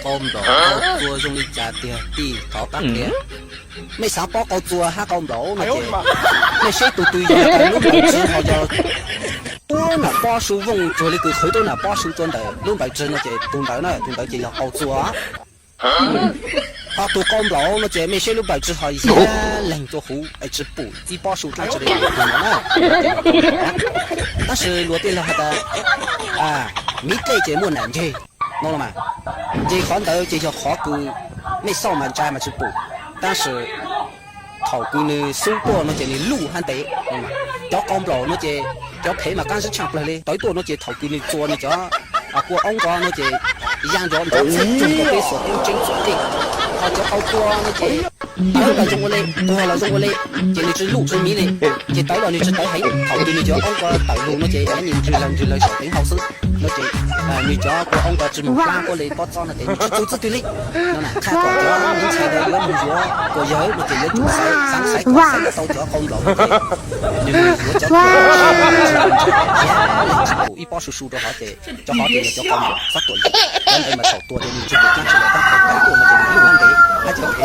Qau nplaum qau txua zoo li cas tiag tij, thov pab qhia. Mej xav paub qau txua hab qau nplaum no ces mej saib tus twg yog lub nplawm tsi ho yog tuab nam pob su vooj tsuag li kws qhwv tuab nam pob su rua ntawm lub nplawm tsi no ces tus ntawd na, tus ntawd ces yog qau txua. Ho tus qau nplaum no ces mej saib lub nplawm tsi ho yog leeg rua huv es tsi pum ib pob su dlaab tsi li tus no na. Tab sis luag tej laug has tas miv dlej ces muaj nam nceg no los mas, ces qhov ntawd ces yog qhov kws mej xauj mas ntsa mas tsi pum, tab sis thaum kws nws xub tuaj no ces nws luj hab ntev. Cov qau nplaum no ces cov phev mas qaab zib tshaaj plawg li, tawv tuaj no ces thaum kws nws txua nws cov kua oob nqo no ces yaa nrov nrov txhub txug rua peb xuas tub tseeb txuam dlej. Ho cov qau txua no ces tawv los zoo ua le, tuag los zoo ua le, ces nws tsi luj tsi miv li, ces tawv los nws tsi tawv heev. Thaum kws nws cov oob nqo tawm lug no ces nws ntswg lawg ntswg lawg saum teev hau xwb no ces nws cov kua oob nqo tsi moog dlaab puab le pob txob no ces nws tsi txug txuj twg li. No na, txhaj kom cov neej txhais ntawd yuav moog yuav kuas yawg no ces yuav tsum xaiv, xaav xaiv kom xaiv tau cov qau nplaum no ces nws yuav cov kuas tsi pum ib pob su su rua hov ces cov hov ces yog cov qau nplaum xob tuam yim. Cov ntawd mas thaum tuag ces nws tsi pum dlaab tsi lawm, tab thaum tawv tuaj no ces nws luj hab ntev hab cov